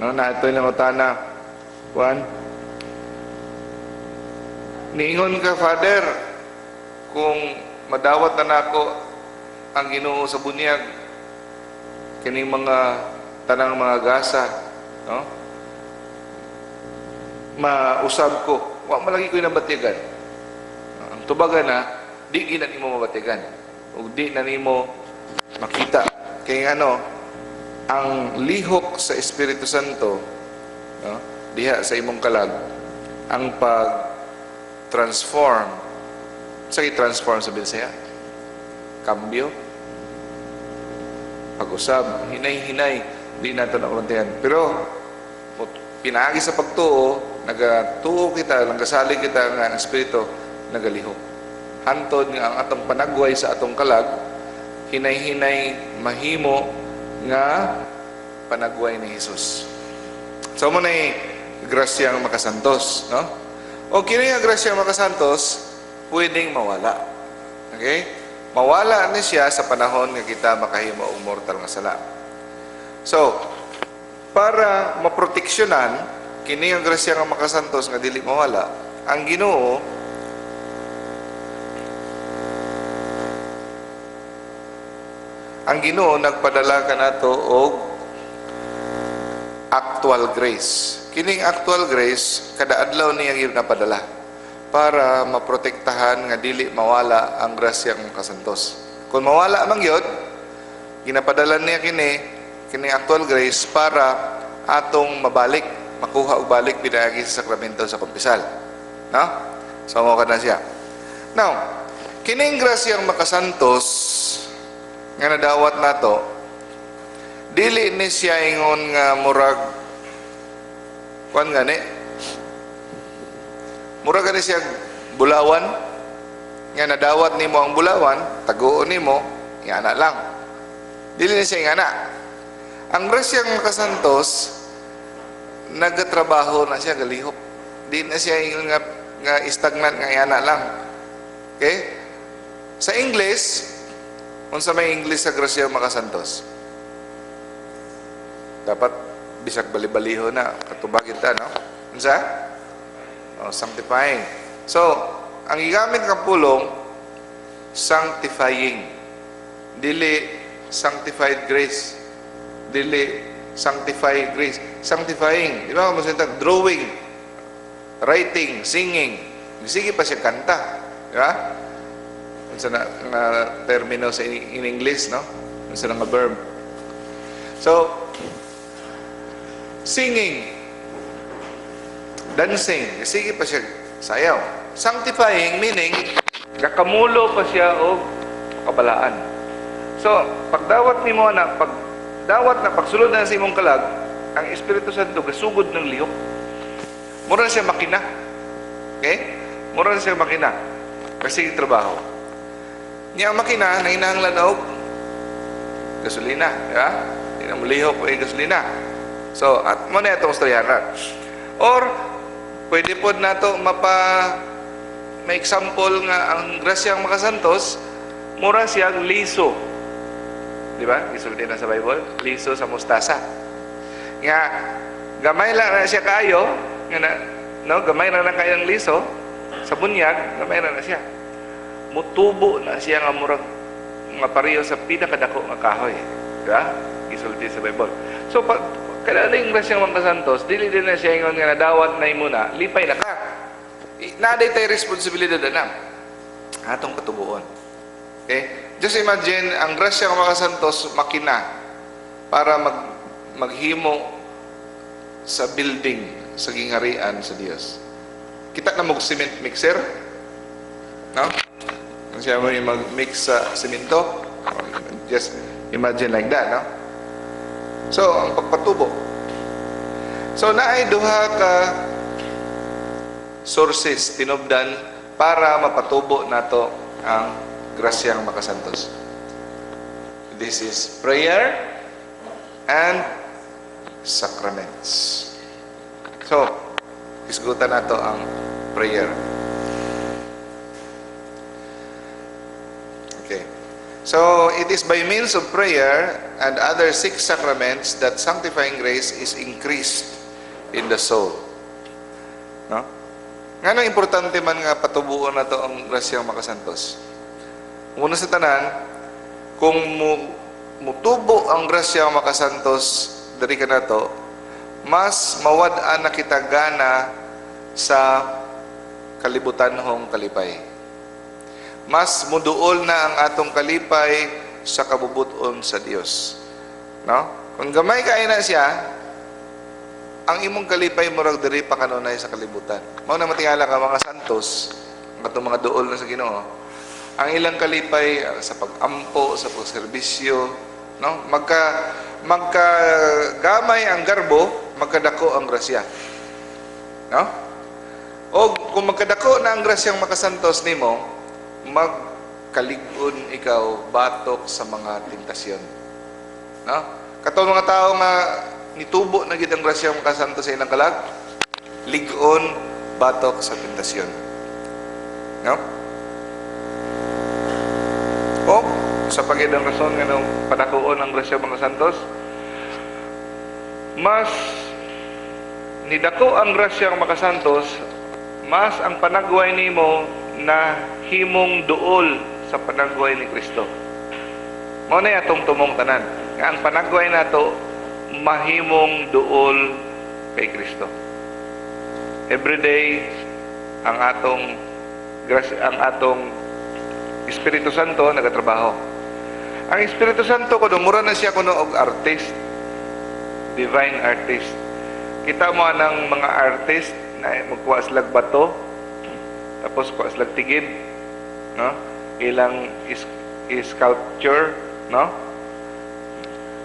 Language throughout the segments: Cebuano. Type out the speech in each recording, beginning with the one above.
No, na ito yung utana. Juan, niingon ka, Father, kung madawat na nako ang Ginoo sa bunyag, kining mga tanang mga gasa, no? Mausab ko, wa malagi ko nabatyagan. Ang tubagan na, di gina nimo mabatyagan. Ug di na nimo makita. Kay ano, ang lihok sa Espiritu Santo, no, diha sa imong kalag, ang pag-transform, sa transform sa Bisaya, kambyo, pag-usab, hinay-hinay, di nato na ulantihan. Pero, pinaagi sa pagtuo, nagatuo kita, nagasalig kita nga ang Espiritu, nagalihok. Hantod nga ang atong panagway sa atong kalag, hinay-hinay mahimo nga panagway ni Jesus. So mo na grasyang makasantos, no? O kini nga grasyang makasantos, pwedeng mawala. Okay? Mawala ni siya sa panahon nga kita makahimo og mortal nga sala. So, para maproteksyonan kini ang grasya nga makasantos nga dili mawala, ang Ginoo nagpadala kanato og actual grace. Kining actual grace kada adlaw niya gyud napadala para maprotektahan nga dili mawala ang grasyang makasantos. Kung mawala man gyud, ginapadala niya kini kining actual grace para atong mabalik, makuha og balik pinaagi sa sakramento sa kumpisal. No? So mo na siya. Now, kining grasyang makasantos nga nadawat nato, dili ni siya ingon nga murag kuan gani, murag gani siya bulawan nga nadawat nimo ang bulawan, taguon nimo, ingana lang. Dili ni siya ingana. Ang grasyang makasantos nagatrabaho na siya, galihok. Di na siya ingon nga stagnant nga ingana lang. Okay? Sa English, unsa may English sa grasya makasantos? Dapat bisag bali-baliho na katubagin ta, no? Unsa? Oh, sanctifying. So, ang gigamit nga pulong, sanctifying. Dili sanctified grace. Dili sanctify grace. Sanctifying. Di ba mo drawing, writing, singing. Sige pa siya kanta. Di ba? Unsa na nga termino sa in English, no? Unsa na nga verb. So, singing, dancing, sige pa siya sayaw. Sanctifying meaning gakamulo pa siya og kabalaan. So, pagdawat nimo na, pagdawat na pagsulod na sa imong kalag, ang Espiritu Santo gasugod ng lihok. Mura siya makina. Okay? Mura siya makina. Kasi trabaho. Niya ang makina, nanginahanglan og gasolina, di ba? Di na mulihok o gasolina. So, at mo na itong istoryahan. Or, pwede po nato mapa may example nga ang grasyang makasantos, mura siyang liso. Di ba? Isulti na sa Bible, liso sa mustasa. Nga, gamay lang na siya kayo, nga na, no, gamay na lang kayang liso, sa bunyag, gamay na na siya. Mutubo na siya nga murag nga pareho sa pinakadako nga kahoy. Di ba? Gisulti sa Bible. So, pag kailangan yung grasyang makasantos, dili din na siya ingon nga nadawat na imo na, lipay na ka. Naday tayo responsibilidad na atong katubuon. Okay? Just imagine, ang grasya ng makasantos, makina para maghimo sa building, sa gingarian sa Dios. Kita na mo cement mixer? No? Kung siya mo yung mag-mix sa simento, just imagine like that, no? So, ang pagpatubo. So, naay duha ka sources tinubdan para mapatubo nato ang grasyang makasantos. This is prayer and sacraments. So, isgutan nato ang prayer. Okay. So, it is by means of prayer and other six sacraments that sanctifying grace is increased in the soul. No? Nganong importante man nga patubuon nato ang grasyang makasantos? Una sa tanan, kung mutubo ang grasyang makasantos diri kanato, mas mawad-an na kita gana sa kalibutanhong kalipay. Mas muduol na ang atong kalipay sa kabubuton sa Dios. No? Kung gamay kay na siya, ang imong kalipay murag diri pa kanunay sa kalibutan. Mao na matingala ka mga santos, ang atong mga duol na sa Ginoo. Ang ilang kalipay sa pag-ampo, sa pagserbisyo, no? Magka magka gamay ang garbo, magkadako ang grasya. No? O kung magkadako na ang grasyang makasantos nimo, magkalig-on ikaw batok sa mga tentasyon. No? Katong mga tao nga nitubo na gid ang grasyang makasantos sa ilang kalag, lig-on batok sa tentasyon. No? O sa pagid ang rason nganong padakuon ang grasya makasantos, mas nidako ang grasyang makasantos, mas ang panagway nimo na himong duol sa panagway ni Kristo. Mao na atong tumong tanan. Nga ang panagway nato mahimong duol kay Kristo. Every day ang atong ang atong Espiritu Santo nagatrabaho. Ang Espiritu Santo kuno mura na siya kuno og artist, divine artist. Kita mo anang mga artist na magkuha silag bato, tapos kuha silag tigib, no? Ilang is sculpture, no?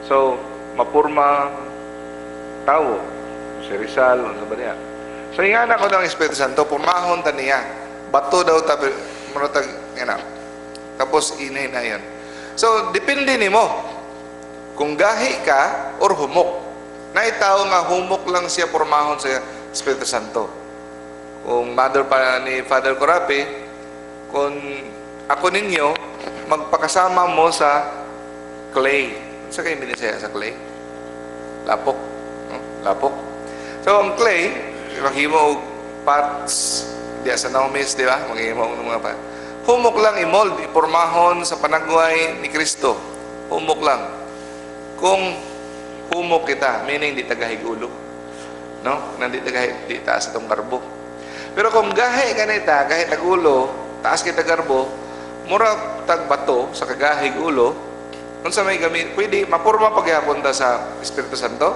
So, mapurma tawo, si Rizal, ano ba niya? So, ingana ko ng Espiritu Santo, purmahon ta niya. Bato daw ta, mura tag, yan. Tapos, inay na yun. So, depende nimo kung gahi ka or humok. Naay tao nga humok lang siya pormahon sa Espiritu Santo. Kung mother pa ni Father Corapi, kung ako ninyo, magpakasama mo sa clay. Sa kayo binisaya sa clay? Lapok. No? Lapok. So, ang clay, maghimo og pots, diya sa Naumis, di ba? Maghimo og mga pot. Humok lang i-mold, ipormahon sa panagway ni Kristo. Humok lang. Kung humok kita, meaning di tagahig ulo. No? Nang di tagahig, di taas atong garbo. Pero kung gahi ka nita, gahi tag ulo, taas kita garbo, mura tag bato sa kagahig ulo, unsa may gamit, pwede, mapurma paghihapon ta sa Espiritu Santo?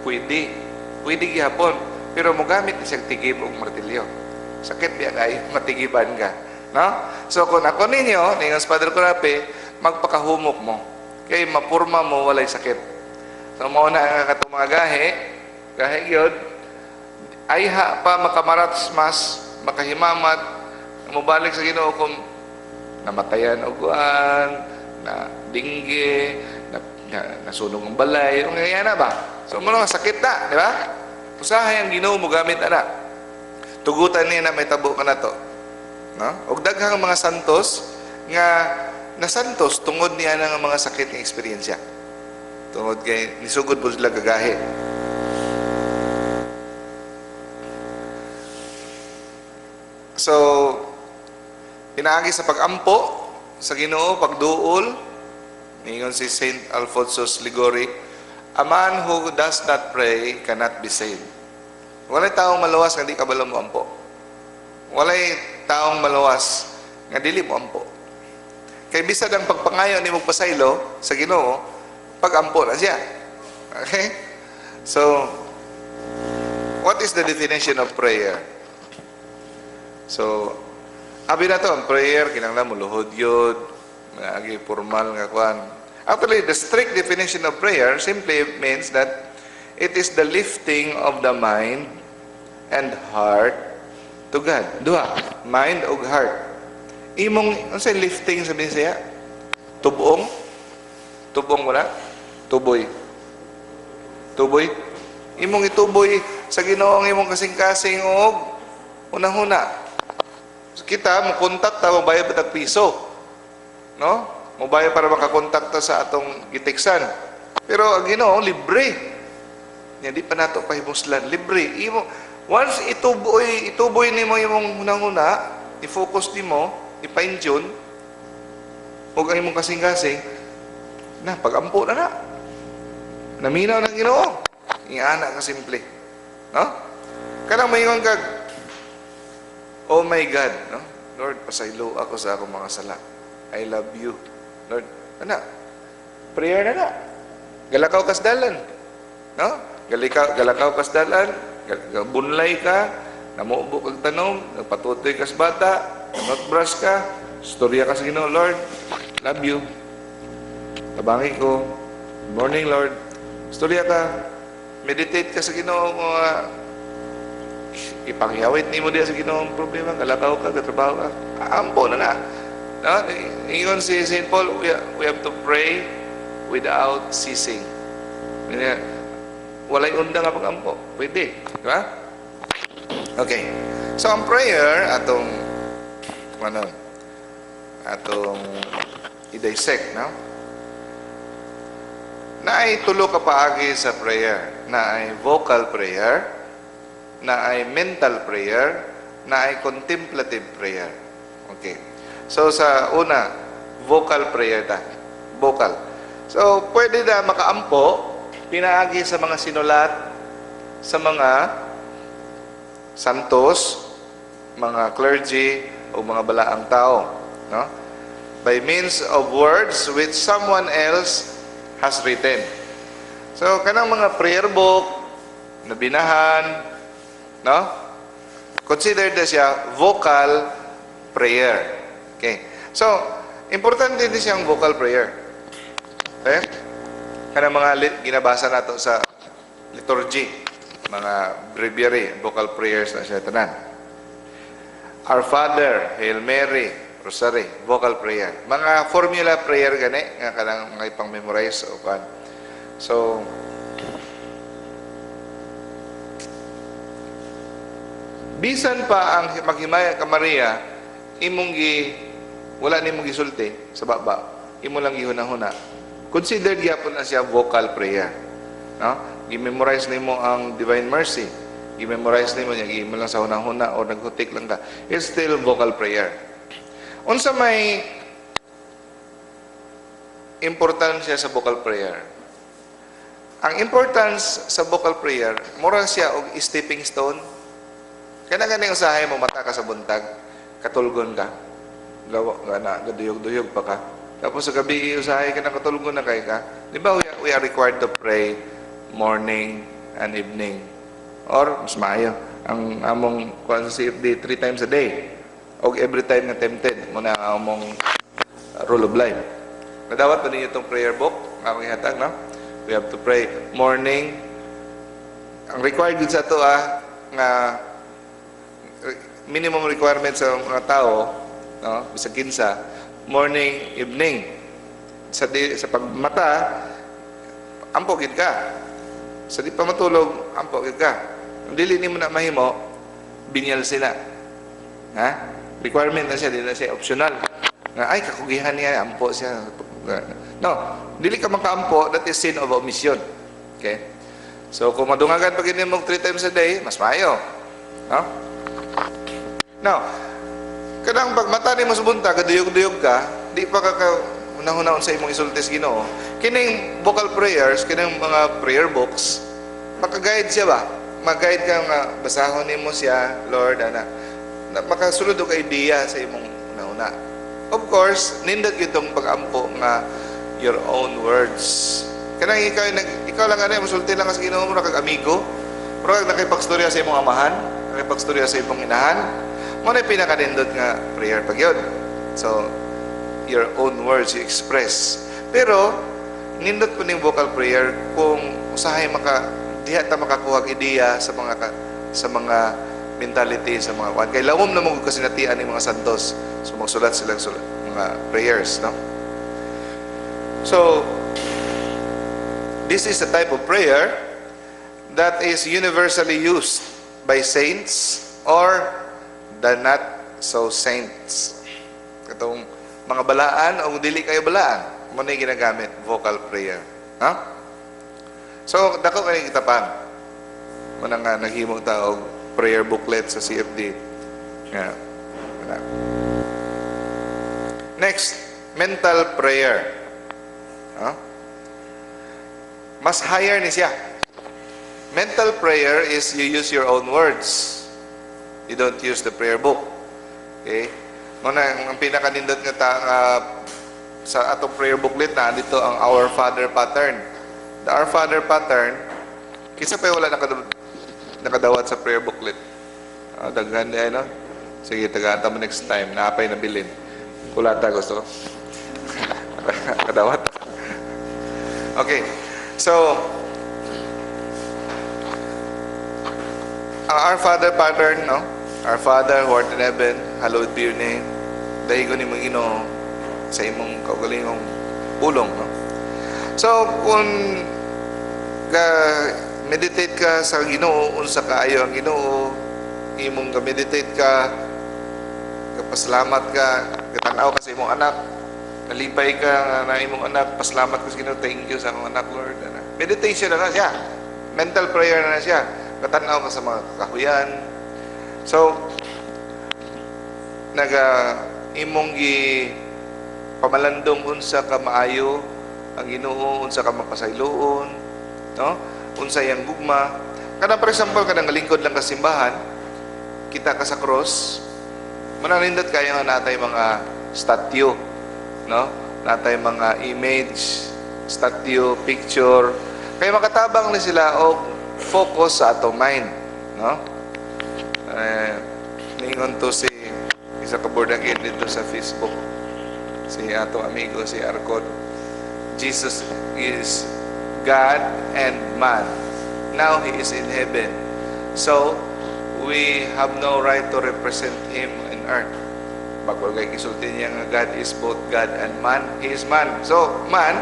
Pwede. Pwede gihapon. Pero mogamit ni siyang tigib og martilyo. Sakit biya kayo, matigiban ka. No? So kung ako ninyo, ninyo Father Corape, magpakahumok mo. Kay mapurma mo, walay sakit. So mao na ang katong mga gahi, gahi gyud, ayha pa makamarats mas, makahimamat, mobalik sa Ginoo kung namatayan og kuan, na dingge, na nasunog ang balay, ang ganyan na ba? So mo na sakit na, di ba? Usahay ang Ginoo mo gamit ana. Tugutan niya na may tabo ka na to. No? Og daghang mga santos nga nasantos tungod niya ng mga sakit nga eksperyensya. Tungod kay nisugod po sila gagahi. So, pinaagi sa pag-ampo sa Ginoo, pagduol, ningon si Saint Alphonsus Liguori, "A man who does not pray cannot be saved." Walay taong maluwas nga di kabalo mo ampo. Walay taong maluwas nga dili mo ampo. Kay bisag ang pagpangayo nimo pasaylo sa Ginoo, pag-ampo na siya. Okay? So, what is the definition of prayer? So, abi na to, ang prayer, kinahanglan mo luhod yun, agi formal nga kuan. Actually, the strict definition of prayer simply means that it is the lifting of the mind and heart to God. Duha, mind ug heart. Imong, ano lifting sa Bisaya? Tubong? Tubong wala? Tuboy. Tuboy? Imong ituboy sa Ginoo ang imong kasing-kasing og hunahuna. Kita mo kontak ta, mobayad pa tag piso. No? Mobayad para makakontakta sa atong giteksan. Pero ang Ginoo libre. Nya di pa nato pahimuslan, libre. Imo once ituboy ituboy nimo imong hunahuna, i-focus nimo, i-fine tune ug ang imong kasing-kasing na pagampo na na. Naminaw ng Ginoo. Ingana ka simple. No? Kanang maingon kag, "Oh my God, no? Lord, pasaylo ako sa akong mga sala. I love you. Lord," ana. Prayer na na. Galakaw kas dalan. No? Galikaw, galakaw kas dalan, bunlay ka, namubo kag tanom, nagpatutoy kas bata, brush ka, storya ka sa Ginoo, "Lord, love you. Tabangi ko. Good morning, Lord." Storya ka. Meditate ka sa Ginoo mga ipanghiyawit nimo diya sa Ginoo ang problema, galakaw ka, gatrabaho ka. Ampo na na. No? Ingon si St. Paul, we have to pray without ceasing. Meaning, walay undang nga pag-ampo. Pwede. Di ba? Okay. So, ang prayer, atong, ano, atong i-dissect, no? Naay tulo ka paagi sa prayer. Naay vocal prayer, naay mental prayer, naay contemplative prayer. Okay. So sa una, vocal prayer ta. Vocal. So pwede na makaampo pinaagi sa mga sinulat sa mga santos, mga clergy o mga balaang tao, no? By means of words which someone else has written. So kanang mga prayer book na binahan, no? Considered na siya vocal prayer. Okay. So, importante din siyang vocal prayer. Okay? Kanang mga ginabasa nato sa liturgy, mga breviary, vocal prayers na siya tanan. Our Father, Hail Mary, Rosary, vocal prayer. Mga formula prayer gani nga kanang mga ipang-memorize o kan. So, bisan pa ang maghimaya ka Maria, imong gi wala nimong gisulti sa baba, imo lang gihuna-huna. Considered gyapon na siya vocal prayer. No? Gi-memorize nimo ang Divine Mercy. Gi-memorize nimo niya, imo lang sa huna-huna o naghutik lang ka. It's still vocal prayer. Unsa may importansya sa vocal prayer? Ang importance sa vocal prayer, mura siya og stepping stone. Kaya gani usahay mo mata ka sa buntag, katulgon ka. Gawa na gaduyog-duyog pa ka. Tapos sa gabi usahay ka na katulgon na kay ka. Di ba we are required to pray morning and evening? Or mas maayo ang among kuan sa CFD, three times a day. Og every time nga tempted mo na ang among rule of life. Nadawat ba ninyo itong prayer book? Nga akong ihatag, no? We have to pray morning. Ang required gud sa ato nga minimum requirement sa mga tao, no, bisag kinsa, morning, evening. Sa pagmata, ampo gid ka. Sa di pa matulog, ampo gid ka. Kung dili nimo na mahimo, binyal sila. Ha? Requirement na siya, di na siya optional. Nga, ay, kakugihan niya, ampo siya. No, dili ka makaampo, that is sin of omission. Okay? So, kung madungagan pa gini mo three times a day, mas maayo. No? Now, kanang pagmata nimo sa buntag, kaduyog-duyog ka, di pa ka unang-unaon sa imong isulti sa Ginoo. Kining vocal prayers, kining mga prayer books, maka-guide siya ba? Mag-guide ka nga basahon nimo siya, "Lord," ana. Na, makasulod og idea sa imong una-una. Of course, nindot gyud pag-ampo nga your own words. Kanang ikaw lang ano, musulti lang ka sa Ginoo mo kag amigo. Mura kag nakipagstorya sa imong amahan, nakipagstorya sa imong inahan. Mo na pinakanindot nga prayer pag yun. So, your own words you express. Pero, nindot po ning vocal prayer kung usahay maka diha ta makakuha og ideya sa mga mentality sa mga kwan kay lawom na mo kasinatian ng mga santos, so magsulat silang sulat, mga prayers, no? So this is a type of prayer that is universally used by saints or the not so saints, katong Mga balaan o dili kayo balaan. Mao na ginagamit, vocal prayer. Ha? So, dako kay kita pa. Mao na nga naghimo ta og prayer booklet sa CFD. Nga. Wala. Next, mental prayer. Ha? Mas higher ni siya. Mental prayer is you use your own words. You don't use the prayer book. Okay? Mao na ang pinakanindot nga ta, nga sa atong prayer booklet na dito ang Our Father pattern. The Our Father pattern, kinsa pa wala nakadawat sa prayer booklet? Ah, daghan di no? Sige, tagaan mo next time. Naa pay nabilin. Kulata gusto ko. Kadawat. Okay. So, ang Our Father pattern, no? Our Father who art in heaven, hallowed be your name. Dayigon nimo, Ginoo, sa imong kaugalingong pulong, no? So, kung ka meditate ka sa Ginoo, unsa kaayo ang Ginoo, imong ka meditate ka, kapasalamat ka, katanaw ka sa imong anak, nalipay ka nga na imong anak, pasalamat ka sa Ginoo, thank you sa akong anak, Lord. Ana. Meditation na na siya. Mental prayer na na siya. Katanaw ka sa mga kahuyan. So, naga imong gi pamalandong unsa ka maayo ang Ginoo, unsa ka mapasayloon, no? Unsa iyang gugma. Kana, for example, kanang lingkod lang ka simbahan, kita ka sa cross, mananindot kayo nga natay mga statue, no? Natay mga image, statue, picture. Kaya makatabang ni sila og focus sa atong mind, no? Eh, ningon to si isa ka born again dito sa Facebook, si atong amigo si Arcon. Jesus is God and man. Now he is in heaven. So, we have no right to represent him in earth. Bagol kay gisulti niya nga God is both God and man. He is man. So, man,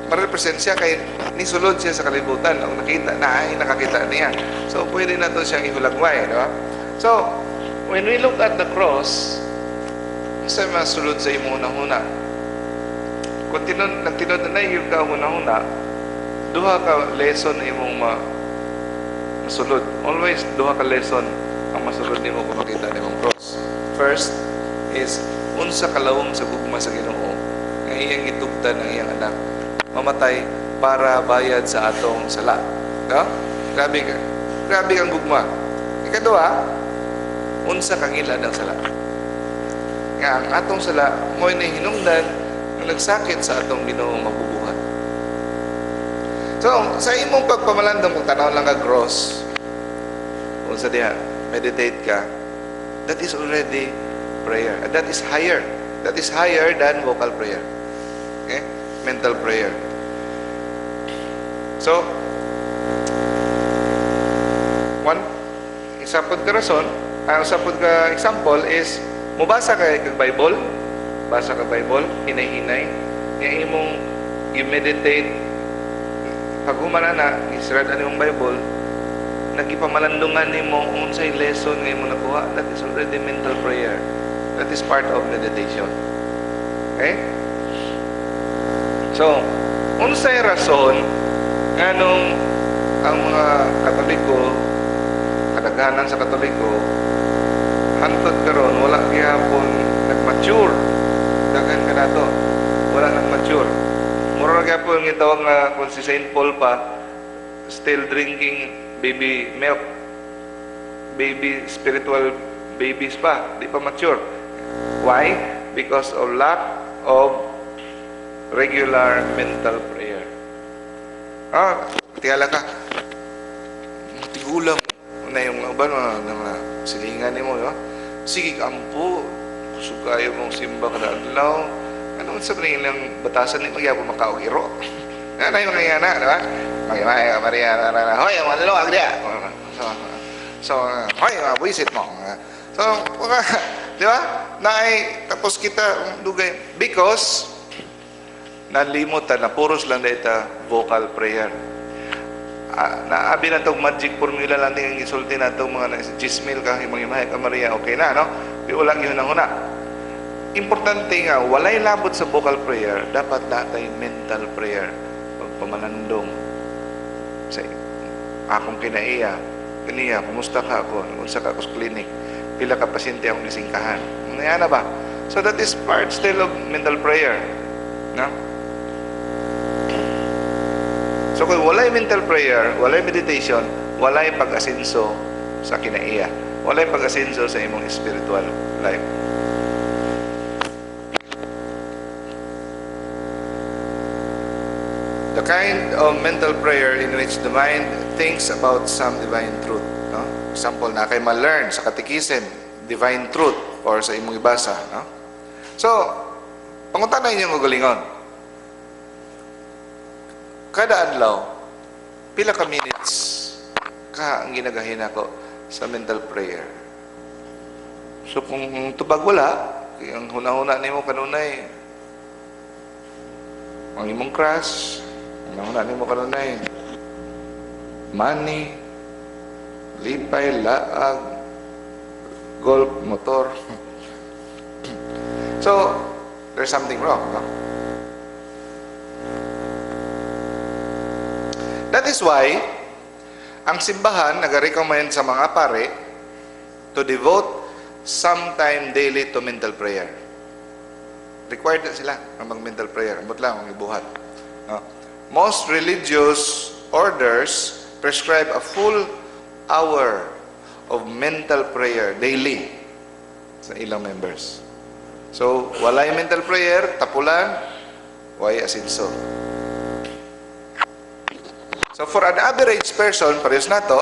ma-represent siya kay nisulod siya sa kalibutan. Ang nakita na ay nakakita niya. So, pwede na to siyang ihulagway, di ba? So, when we look at the cross, sa masulod sa imong hunahuna? Kung tinud, nagtinud na yung ka hunahuna, duha ka lesson imong masulod. Always duha ka lesson ang masulod nimo kung makita nimong cross. First is unsa kalawom sa gugma sa Ginoo nga iyang gitugtan ang iyang anak mamatay para bayad sa atong sala. No? Grabe ka. Grabe ang gugma. Ikaduha, unsa kangilad ang sala. Nga ang atong sala mo'y hinungdan nga nagsakit sa atong Ginoong mabubuhat. So, sa imong pagpamalandong kung tanaw lang ka cross, unsa diha, meditate ka, that is already prayer. And that is higher. That is higher than vocal prayer. Okay? Mental prayer. So, one isa pod ka rason, ang isa pod ka example is mubasa ka kag Bible, basa ka Bible, hinay-hinay, nga imong i-meditate pag human na israd ani imong Bible, nagipamalandungan nimo unsay lesson nga imong nakuha, that is already mental prayer. That is part of meditation. Okay? So, unsay rason nganong ang mga Katoliko, kadaghanan sa Katoliko, hantod karon wala gihapon nag-mature? Daghan ka nato wala nag-mature. Mura ra gyapon gitawag nga kung si Saint Paul pa still drinking baby milk, baby, spiritual babies pa, di pa mature. Why? Because of lack of regular mental prayer. Ah, tingala ka tigulang na yung uban mga silingan nimo, di ba? Sige, ampo, kusog kayo mong simba kada adlaw. Ano sa man ilang batasan ni magyapon makaog iro. Ano yung mga yana, di ba? Mag Maria, na, na, na, hoy, ang mga luwag diya. So, hoy, mga buisit mo. So, mga, di ba? Naay, tapos kita, dugay. Because, nalimot ta, na puros lang ta vocal prayer. Ah, naabi na tong magic formula lang din ang gisulti na itong mga gismail ka, yung mga ka Maria, okay na, no? Di ulang yun ang huna. Importante nga walay labot sa vocal prayer, dapat natay mental prayer, pagpamanandong sa akong kinaiya, kaniya, kumusta ka ako, unsa ka ako sa clinic, pila ka pasyente akong gisingkahan. Nga na ba? So that is part still of mental prayer. No? So kung walay mental prayer, walay meditation, walay pag-asenso sa kinaiya, walay pag-asenso sa imong spiritual life. The kind of mental prayer in which the mind thinks about some divine truth. No? Example, na kay ma-learn sa catechism, divine truth, or sa imong ibasa. No? So, pangutana inyong ugalingon. Kada adlaw, pila ka minutes ka ang ginagahin ako sa mental prayer? So kung tubag wala, ang huna-huna nimo kanunay ang imong crush, ang huna nimo kanunay money, lipay, laag, golf, motor. So, there's something wrong, no? That is why, ang simbahan nag-recommend sa mga pare to devote some time daily to mental prayer. Required na sila ang mag-mental prayer. Ambot lang ang ibuhat. No? Most religious orders prescribe a full hour of mental prayer daily sa ilang members. So, walay mental prayer, tapulan, way asinso. So, for an average person, parehas na to,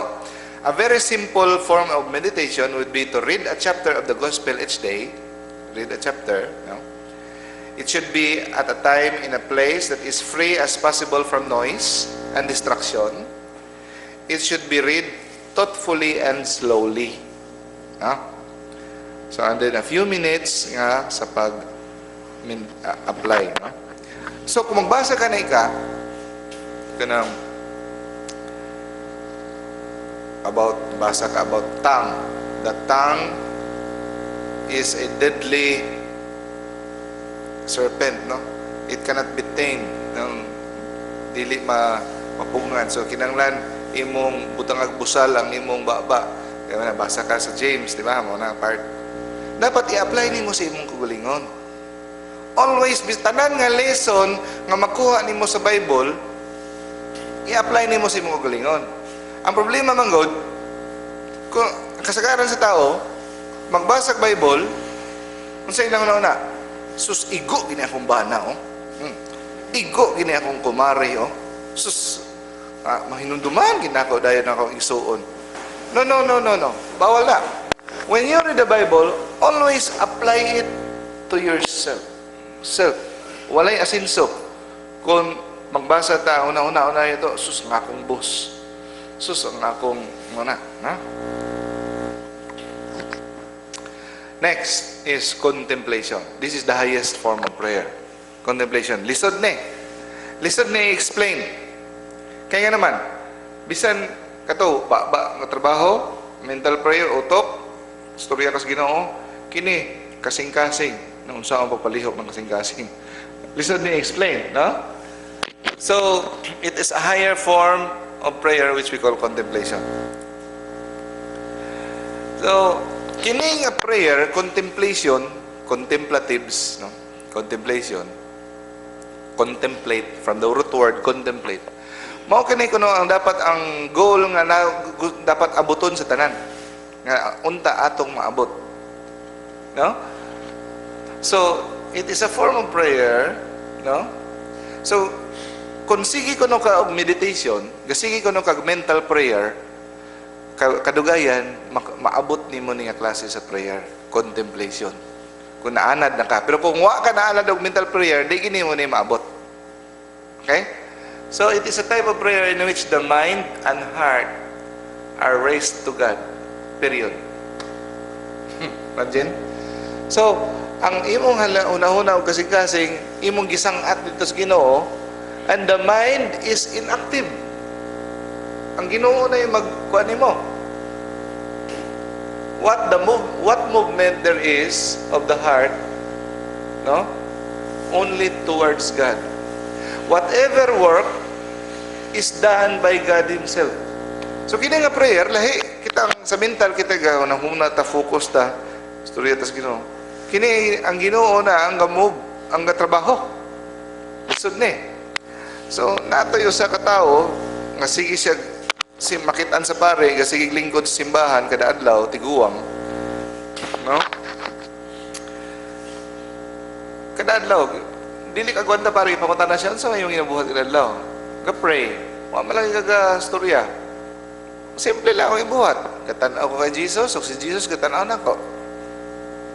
a very simple form of meditation would be to read a chapter of the Gospel each day. Read a chapter. No? It should be at a time in a place that is free as possible from noise and distraction. It should be read thoughtfully and slowly. No? So, and then a few minutes nga sa pag-apply. No? So, kung magbasa ka na ika, kanang about, basa ka about tongue. The tongue is a deadly serpent, no? It cannot be tamed, no? Dili mapungan. So, kinanglan imong butangag busal ang imong baba. Kaya na, basa ka sa James, di ba? Mo na part. Dapat i-apply nimo sa imong kaugalingon. Always, tanan nga lesson nga makuha nimo sa Bible, i-apply nimo sa imong kaugalingon. Ang problema man god, kung kasagaran sa tao, magbasa og Bible, unsa ilang una? Sus, igo gini akong bana, oh. Igo gini akong kumare, oh. Sus, mahinunduman gini ako dayon akong igsuon. No, no, no, no, no. Bawal na. When you read the Bible, always apply it to yourself. Self. Walay asinso. Kung magbasa ta, una-una, una ito, sus, ang akong boss. Sus, ang akong, una, ha? Next is contemplation. This is the highest form of prayer. Contemplation. Lisod ni. Lisod ni explain. Kaya nga naman, bisan kato, ba, nga trabaho, mental prayer, utok, istorya kas Ginoo, kini kasing-kasing, naunsa ang pagpalihok ng kasing-kasing. Lisod ni explain, no? So, it is a higher form of prayer which we call contemplation. So, kini nga prayer, contemplation, contemplatives, no? Contemplation, contemplate, from the root word, contemplate. Mao kini kuno ang dapat ang goal nga na, dapat abuton sa tanan. Nga unta atong maabot. No? So, it is a form of prayer, no? So, kung sige kuno ka og meditation, gasige kuno ka og mental prayer, kadugayan maabot nimo ni nga klase sa prayer, contemplation. Kung naanad na ka. Pero kung wa ka naanad og mental prayer, di gini mo ni maabot. Okay? So it is a type of prayer in which the mind and heart are raised to God. Period. Imagine? So, ang imong hunahuna og kasing-kasing, imong gisangat dito sa Ginoo, and the mind is inactive. Ang Ginoo na yung magkuha nimo. What the move, what movement there is of the heart no? Only towards God. Whatever work is done by God Himself. So kini nga prayer, lahi kita ang sa mental kita ga huna ta, focus ta, istorya ta sa Ginoo. Kini ang Ginoo na ang ga-move, ang gatrabaho. Lisod ni. So natoy usa ka tawo nga sige siya si makitaan sa pare, ga sige lingkod sa simbahan kada adlaw, tiguang. No? Kada adlaw dili ka gwanta pare, pangutana siya, "Unsa may imong ginabuhat kada adlaw?" Ga pray. Wa man lang ka storya. Simple lang akong ibuhat. Gatan-aw ko kay Jesus, o si Jesus gatan-aw nako.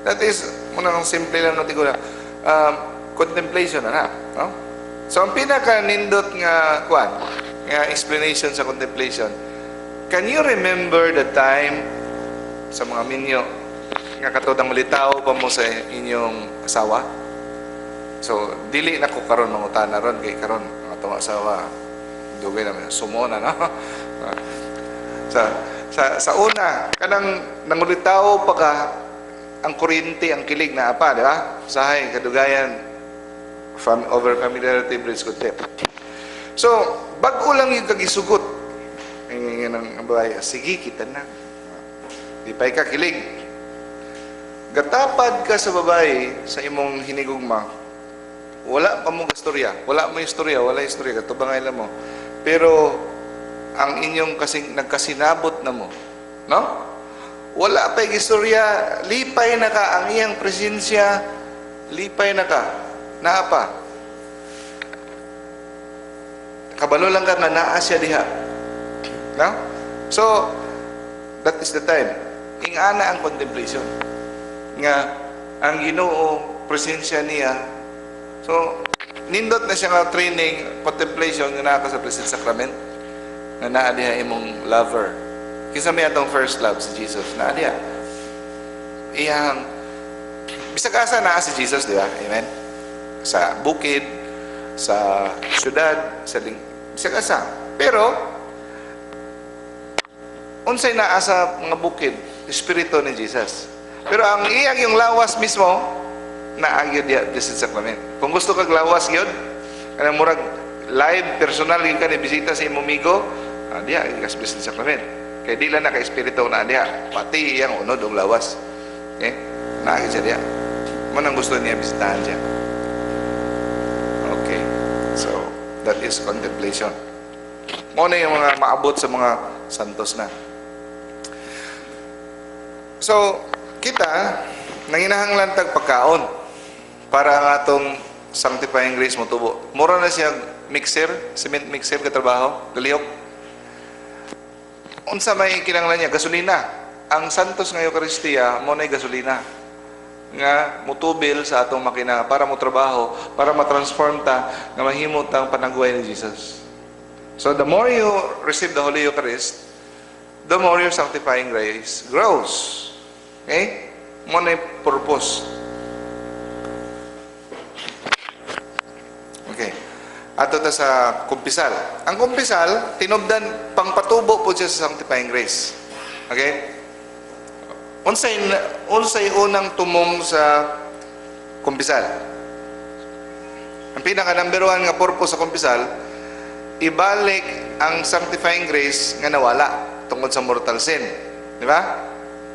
That is, muna ang simple lang natin ko na, contemplation na na. No? So, ang pinaka-nindot nga, kuan, nga explanation sa contemplation, can you remember the time sa mga minyo nga katong mulitaw pa mo sa inyong asawa? So, dili na ko karon mangutana ron kay karon ang atong asawa dugay na sumo na, no? Sa una, kanang nangulitaw pa ka, ang kuryente, ang kilig na pa, di ba? Sahay kadugayan over familiarity breeds contempt. So, bag-o lang yung kagisugot. Ang ang babae, "Sige, kita na." Di pa ka kilig. Gatapad ka sa babae sa imong hinigugma, wala pa mo istorya. Wala mo istorya, wala istorya. Katubangay lang mo. Pero, ang inyong kasing, nagkasinabot na mo. No? Wala pa yung istorya, lipay na ka, ang iyang presensya, lipay na ka. Naa pa. Kabalo lang ka nga naa siya diha. No? So, that is the time. Ingana ang contemplation. Nga, ang Ginoo, presensya niya. So, nindot na siya nga training, contemplation, nga naa ka sa Blessed Sacrament, nga naa diha imong lover. Kinsa may atong first love? Si Jesus. Naa diha. Iyang, bisag asa naa si Jesus, di ba? Amen? Sa bukid, sa syudad, sa ling, bisag asa. Pero, unsay naa sa mga bukid? Espiritu ni Jesus. Pero ang iyang yung lawas mismo, naa gyud diha, Blessed Sacrament. Kung gusto kag lawas gyud, kanang murag live personal gyud ka ni bisita sa imong amigo, diha ka sa Blessed Sacrament. Kay di lang na kay espiritu na diha, pati iyang unod og lawas. Okay? Naa gyud siya diha. Mo nang gusto niya bisitahan siya. Okay. So, that is contemplation. Mo na yung mga maabot sa mga santos na. So, kita, nanginahanglan tag pagkaon para ang atong sanctifying grace mo tubo. Mura na siya mixer, cement mixer katrabaho, galihok. Unsa may kinahanglan niya? Gasolina. Ang santos nga Eucharistia mo na gasolina nga mutubil sa atong makina para mo trabaho, para ma-transform ta nga mahimo tang panagway ni Jesus. So the more you receive the Holy Eucharist, the more your sanctifying grace grows. Okay? Mo na yung purpose. Okay. Ato ta sa kumpisal. Ang kumpisal, tinubdan pangpatubo po siya sa sanctifying grace. Okay? Unsay unang tumong sa kumpisal? Ang pinaka number one nga purpose sa kumpisal, ibalik ang sanctifying grace nga nawala tungod sa mortal sin. Di ba?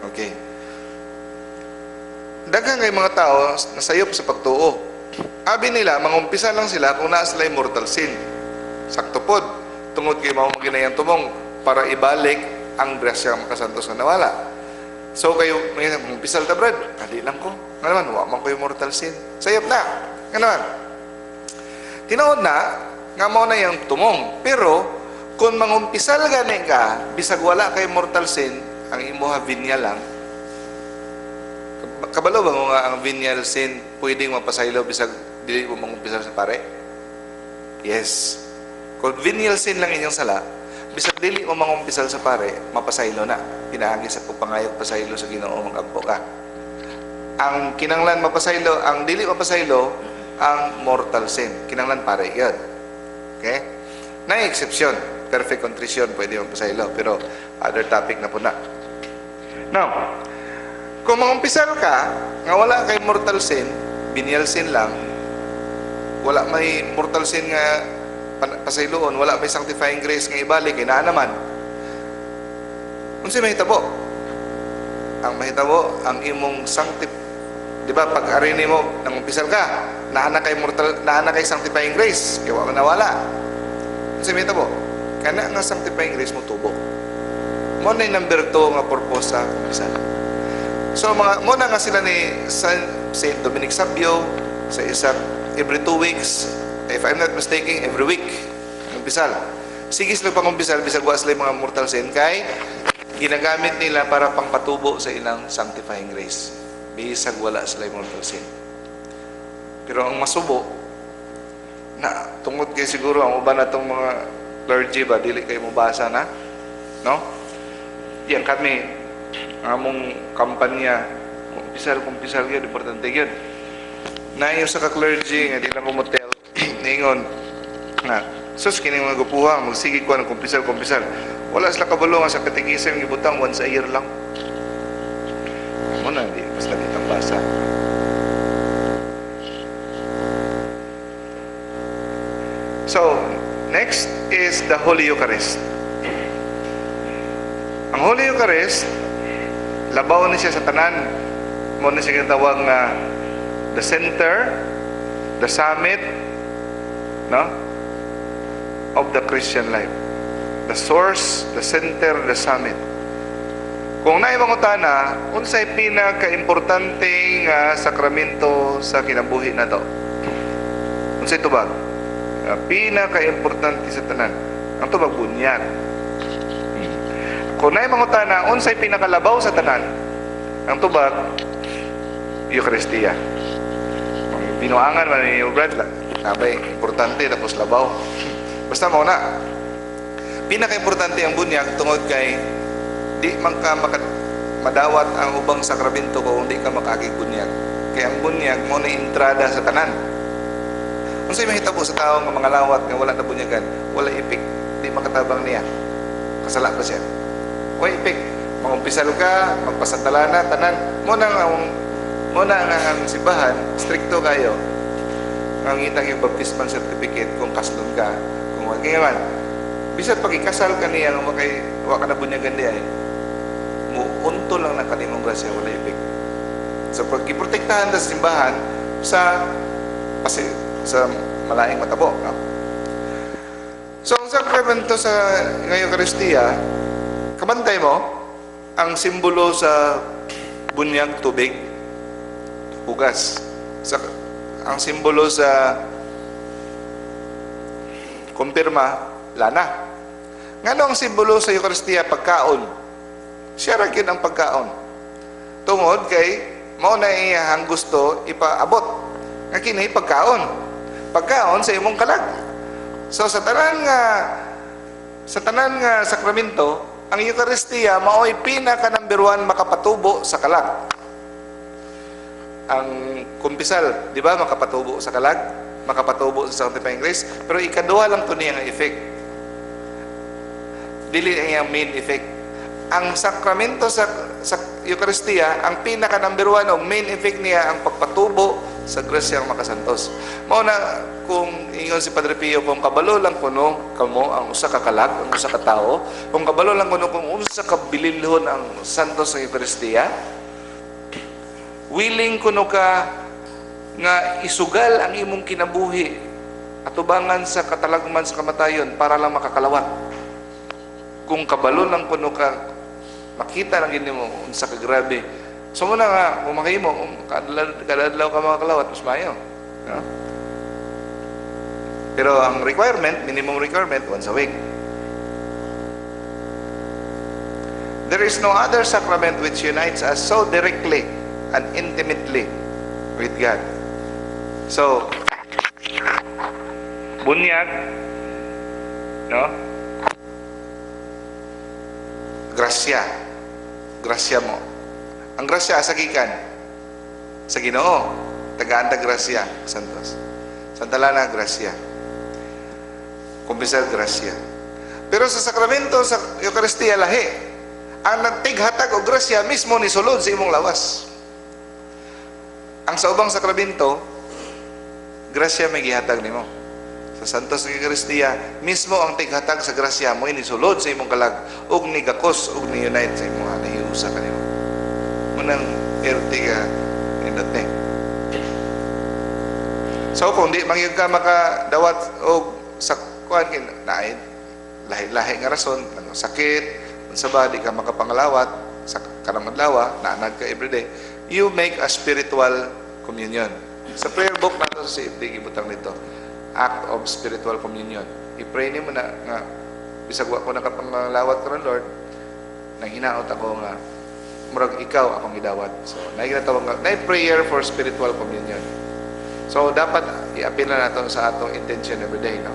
Okay. Daghan kay mga tao nasayop sa pagtuo. Abi nila, mangumpisa lang sila kung naa sila mortal sin. Sakto pod, tungod kay mao maginayang tumong para ibalik ang grasya makasantos nga nawala. So kayo, mangumpisal ta, brad, kali lang ko. Nga naman, wa man ko yung mortal sin. Sayop na. Nga naman. Tinuod na, nga mao na yung tumong. Pero, kung mangumpisal gani ka, bisag wala kay mortal sin, ang imuha venial lang. Kabalo ba mo nga ang venial sin pwedeng mapasaylo bisag dili mo mangumpisal sa pare? Yes. Kung venial sin lang inyong sala, bisag dili mo mangumpisal sa pare, mapasaylo na. Pinaagi sa pagpangayog pasaylo sa Ginoo, magampo ka. Ang kinanglan mapasaylo, ang dili mapasaylo, ang mortal sin. Kinanglan pare yun. Okay? Na exception, perfect contrition pwede mapasaylo, pero other topic na po na. Now, kung mangumpisal ka, nga wala kay mortal sin, venial sin lang, wala may mortal sin nga pasayloon, wala may sanctifying grace nga ibalik, kay naa naman. Unsay mahitabo? Ang mahitabo, ang imong di ba, pag ari nimo nangumpisal ka, naa na kay mortal, naa na kay sanctifying grace, kay wa man nawala. Unsay mahitabo? Kana nga sanctifying grace mo tubo. Mo na yung number 2 nga purpose sa kumpisal. So mga mo na nga sila ni Saint Dominic Savio sa isa every 2 weeks, if I'm not mistaken, every week umpisal. Sige sila pangumpisal bisag wa sila mga mortal sin kay ginagamit nila para pangpatubo sa ilang sanctifying grace. Bisag wala sila mortal sin. Pero ang masubo na tungod kay siguro ang uban natong mga clergy ba, dili kay mobasa na, no? Diyan kami, ang among kampanya, kumpisal, kumpisal yun, importante yun. Na sa ka clergy nga di lang ko motel, ningon nga, sus, kining mga gupuha, magsige ko ng kumpisal, kumpisal. Wala sila kabalo nga sa catechism gibutang once a year lang. Mo na, di, basta di basa. So, next is the Holy Eucharist. Ang Holy Eucharist, labaw ni siya sa tanan. Mo na siya ginatawag nga the center, the summit, no, of the Christian life. The source, the center, the summit. Kung naay mangutana, unsay pinaka-importante nga sakramento sa kinabuhi nato? Unsay tubag? Pinaka-importante sa tanan. Ang tubag, bunyag. Kung naay mangutana, unsay pinakalabaw sa tanan? Ang tubag, Eucharistia. Ang binuangan man ni Brad, nabay, importante tapos labaw. Basta mo na. Pinaka-importante ang bunyag tungod kay di man ka madawat ang ubang sakramento kung di ka makaagig bunyag. Kay ang bunyag mo na entrada sa tanan. Unsay mahitabo sa tao nga mga lawat nga wala na bunyagan, wala epek, di makatabang niya. Kasala pa siya. Wala epek. Mangumpisal ka, magpasantalana, tanan. Mo na nga ang simbahan, strikto kayo. Ang ngitang yung baptismal certificate kung kaslon ka, kung wag man. Bisan pag ikasal ka niya, nga kay wa ka na bunyagan di ay, muunto lang na kanimong grasya, wala epek. So pag giprotektahan ta sa simbahan sa kasi sa malaing matabo. No? So ang sakramento sa ngayong Eucharistia, kabantay mo, ang simbolo sa bunyag, tubig, hugas. Ang simbolo sa kumpirma, lana. Ngano ang simbolo sa Eucharistia, pagkaon? Siya ra gyud ang pagkaon. Tungod kay mao na iyang gusto ipaabot. Nga kini pagkaon. Pagkaon sa imong kalag. So sa tanan nga sakramento, ang Eucharistia mao'y pinaka number 1 makapatubo sa kalag. Ang kumpisal, di ba, makapatubo sa kalag, makapatubo sa sanctifying grace, pero ikaduha lang to niya nga effect. Dili ang iyang main effect. Ang sakramento sa Eucharistia, ang pinaka number 1 o main effect niya ang pagpatubo sa grasyang makasantos. Mao na kung ingon si Padre Pio, kung kabalo lang kuno kamo ang usa ka kalag, ang usa ka tawo, kung kabalo lang kuno kung unsa ka bililhon ang santos sa Eucharistia, willing kuno ka nga isugal ang imong kinabuhi atubangan sa katalagman sa kamatayon para lang makakalawat. Kung kabalo lang kuno ka, makita lang gini mo unsa ka grabe. So muna nga kung makahimo, kung kadadlaw ka makakalawat, mas maayo, no? Pero ang requirement, minimum requirement, once a week. There is no other sacrament which unites us so directly and intimately with God. So, bunyag, no? Grasya. Grasya mo. Ang grasya asa gikan? Sa Ginoo. Tagaan ta grasya, Santos. Santa Lana, grasya. Kumpisal, grasya. Pero sa sakramento, sa Eucharistia, lahi. Ang nagtighatag og grasya mismo ni sulod sa imong lawas. Ang sa ubang sakramento, grasya may gihatag nimo. Sa Santos nga Eucharistia, mismo ang tighatag sa grasya mo inisulod sa imong kalag ug nigakos ug ni-unite sa imong nahiusa kanimo. Munang RT ka nindot ni. So kung di man gyud ka makadawat og sa kuan kin naay lahi-lahi nga rason, ang sakit, unsa ba, di ka makapangalawat sa karang adlaw, naanad ka everyday, you make a spiritual communion. Sa prayer book nato sa CFD, gibutang nito, act of spiritual communion. I-pray nimo na nga bisag wa ko nakapangalawat karon, Lord, nang hinaot ako nga murag ikaw akong gidawat. So, naay ginatawag nga naay prayer for spiritual communion. So, dapat i-apil na nato sa atong intention every day, no?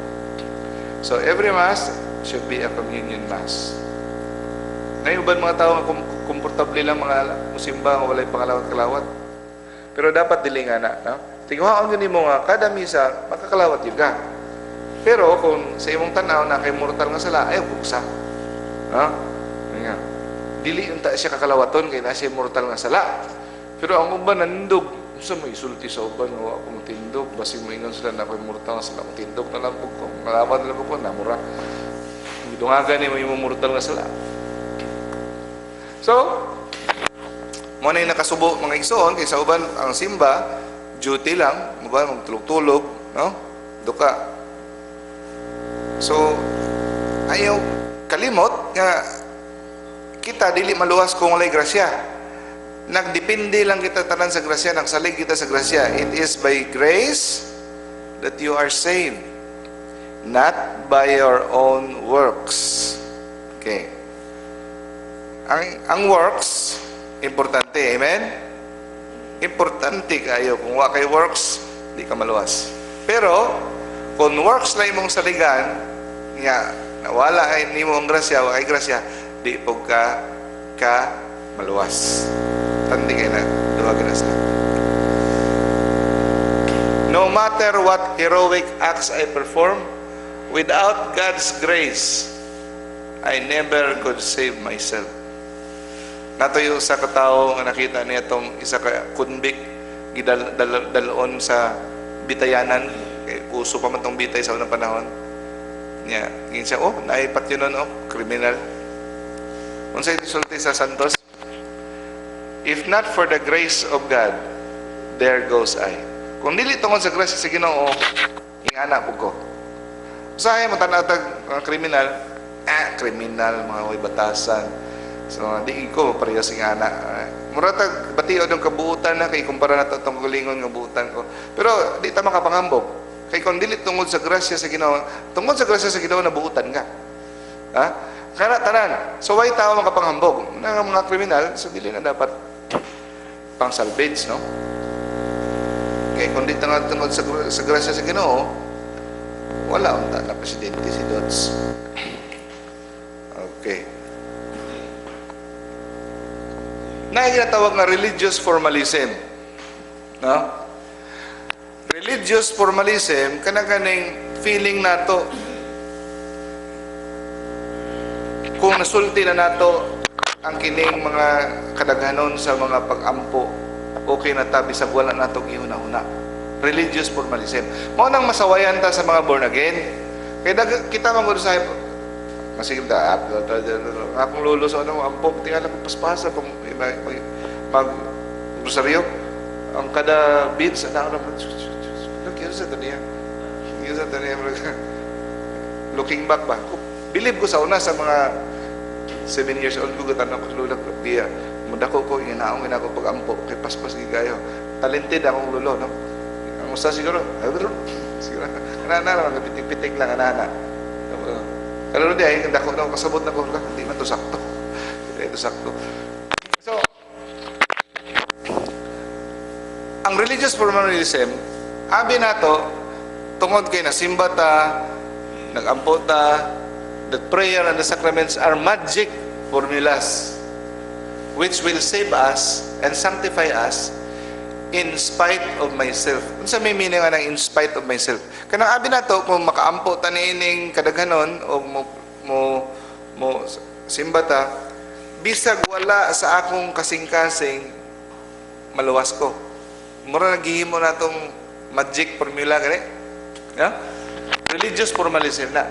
So, every Mass should be a communion Mass. Naay uban mga tao nga komportable lang mga musimba nga walay pangalawat-kalawat. Pero dapat dili nga na, no? Tinguhaon gyud nimo nga kada misa makakalawat gyud ka. Pero kung sa imong tan-aw na kay mortal nga sala, ayaw buksa. No? Nga. Dili unta siya kakalawaton kay na siya mortal nga sala. Pero ang uban nanindog, unsa may isulti sa uban nga wa ako motindog, basig moingon sila na ako'y mortal nga sala, motindog na lang pud ko, malawat na lang pud ko, namura. Dungagan nimo imong mortal nga sala. So, mo na yung nakasubo, mga igsoon, kay sa uban ang simba duty lang, mo ba magtulog-tulog, no? Duka. So, ayaw kalimot nga kita dili maluwas kung walay grasya. Nagdepende lang kita tanan sa grasya, nagsalig kita sa grasya. It is by grace that you are saved, not by your own works. Okay. Ang works, importante, amen? Importante kayo. Kung wa kay works, di ka maluwas. Pero, kung works lang imong saligan, nga, nawala ay nimo ang grasya, wa kay grasya, di po ka ka maluwas. Tandi kay na, duha na sila. No matter what heroic acts I perform, without God's grace, I never could save myself. Natoy sa katao nga nakita niya itong isa ka convict gidal dal, dalon sa bitayanan, kay uso pa man tong bitay sa unang panahon niya. Ngin siya, "Oh, naipat yun nun, oh, criminal." Unsay sulti sa Santos? "If not for the grace of God, there goes I." Kung dili tungod sa grasya sa Ginoo, ingana pud ko. Usahay mo tan-aw tag mga kriminal, ah, kriminal, mga way batasan. So, di ko parehas ingana. Ah, mura tag batiod ang kabuutan na kay kumpara na to atong kaugalingon nga buutan ko. Pero di ta makapangambog. Kay kung dili tungod sa grasya sa Ginoo, tungod sa grasya sa Ginoo nabuutan ka. Ha? Kana tanan. So why tao makapanghambog? Na mga kriminal, so dili na dapat pang salvage, no? Kay kung di tungod sa grasya sa Ginoo, wala unta na presidente si Dots. Okay. Na ginatawag nga religious formalism. No? Religious formalism, kana kaning feeling nato kung nasulti na nato ang kining mga kadaghanon sa mga pag-ampo, okay na ta bisag wala nato gihuna-huna. Religious formalism. Mao nang masawayan ta sa mga born again. Kay kita man gud sa masigil ta akong lolo sa ano ampo, tingala ko paspasa pag mag, mag rosaryo, ang kada beads sa tao na look sa taniya sa taniya. Looking back ba, believe ko sa una, sa mga 7 years old ko, gatan ko lula ko biya mudako ko, inaong ina ko pag-ampo kay paspas gigayo. Talented akong lolo, no? Ang usa siguro siguro ana na lang, pitik-pitik lang ana na. Pero di ay dako na kasabot na ko, hindi man to sakto, hindi to sakto. So ang religious formalism, abi nato tungod kay nasimba ta, nagampo ta, that prayer and the sacraments are magic formulas which will save us and sanctify us in spite of myself. Unsa may meaning nga ng in spite of myself? Kanang abi nato kung makaampo ta niining kadaghanon o mo simba ta, bisag wala sa akong kasing-kasing, maluwas ko. Mura naghihimo na tong magic formula gani. Yeah? Religious formalism na.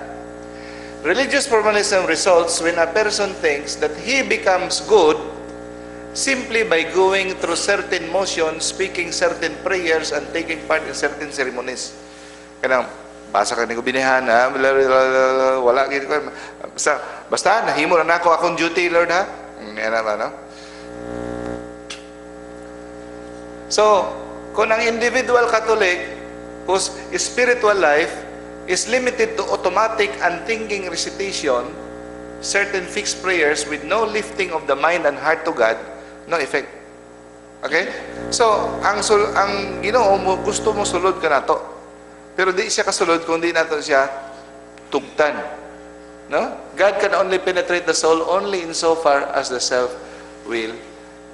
Religious formalism results when a person thinks that he becomes good simply by going through certain motions, speaking certain prayers, and taking part in certain ceremonies. Kanang basa ka ni binihan, ha? Wala gid ko. Basta, basta nahimo na nako akong duty, Lord, ha? Yan na ba, no? So, kung ang individual Catholic whose spiritual life is limited to automatic and thinking recitation, certain fixed prayers with no lifting of the mind and heart to God, no effect. Okay? So, ang Ginoo mo gusto mo sulod ka nato. Pero di siya kasulod kung di nato siya tugtan. No? God can only penetrate the soul only in so far as the self will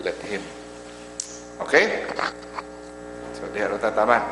let him. Okay? So, diha ra tatama.